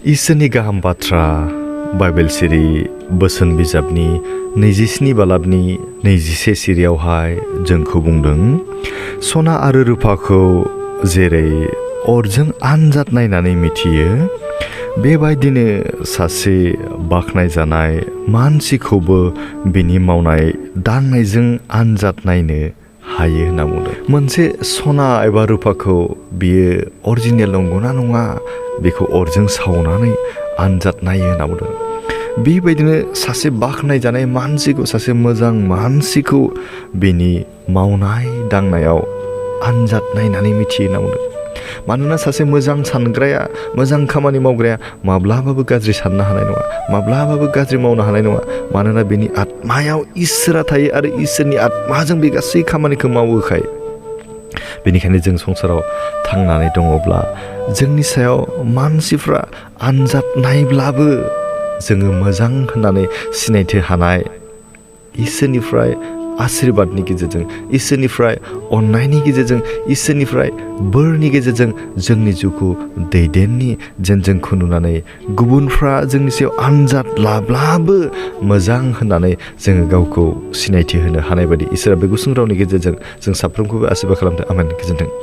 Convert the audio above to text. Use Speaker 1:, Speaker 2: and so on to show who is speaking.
Speaker 1: इसोरनि गाहाम बाथ्रा बाइबेल सिरि बोसोन बिजाबनि 27 बालाबनि 21 सिरियावहाय जोंखौ बुंदों सना आरो रुफाखौ जेरै अरजों आनजाद नायनानै मिथियो बेबायदिनो सासे बाख्नायजानाय मानसिखौबो बिनि मावनाय दांनायजों आनजाद नायनो हायो होनना बुंदों। मोनसे सना एबा रुफाखौ बियो अरिजिनेल नंगौना नङा बेखौ अरजों सावनानै आनजाद नायो होनना बुंदों। बेबायदिनो सासे बाख्नायजानाय मानसिखौ सासे मोजां मानसिखौ बिनि मावनाय दांनायाव आनजाद नायनानै मिथियो होनना बुंदों। मानोना सासे मोजां सानग्राया मोजां खामानि मावग्राया माब्लाबाबो गाज्रि साननो हानाय नङा, माब्लाबाबो गाज्रि मावनो हानाय नङा। मानोना बिनि आत्मायाव इसोरा थायो आरो इसोरनि आत्माजों बे गासै खामानिखौ मावोखाय। बेनिखायनो जों संसाराव थांनानै दङब्ला जोंनि सायाव मानसिफ्रा आनजाद नायब्लाबो जोङो मोजां होननानै सिनायथो हानाय इसोरनिफ्राय आशीर्बादनि गेजेरजों, इसोरनिफ्राय अननायनि गेजेरजों, इसोरनिफ्राय बोरनि गेजेरजों जोंनि जिउखौ दैदेननि जेन जोंखौ नुनानै गुबुनफ्रा जोंनि सायाव आनजाद लाब्लाबो मोजां होननानै जोङो गावखौ सिनायथि होनो हानाय बायदि इसोरा बे गुसुं रावनि गेजेरजों जों साफ्रोमखौबो आशीर्बाद खालामदों। आमेन। गोजोन्थों।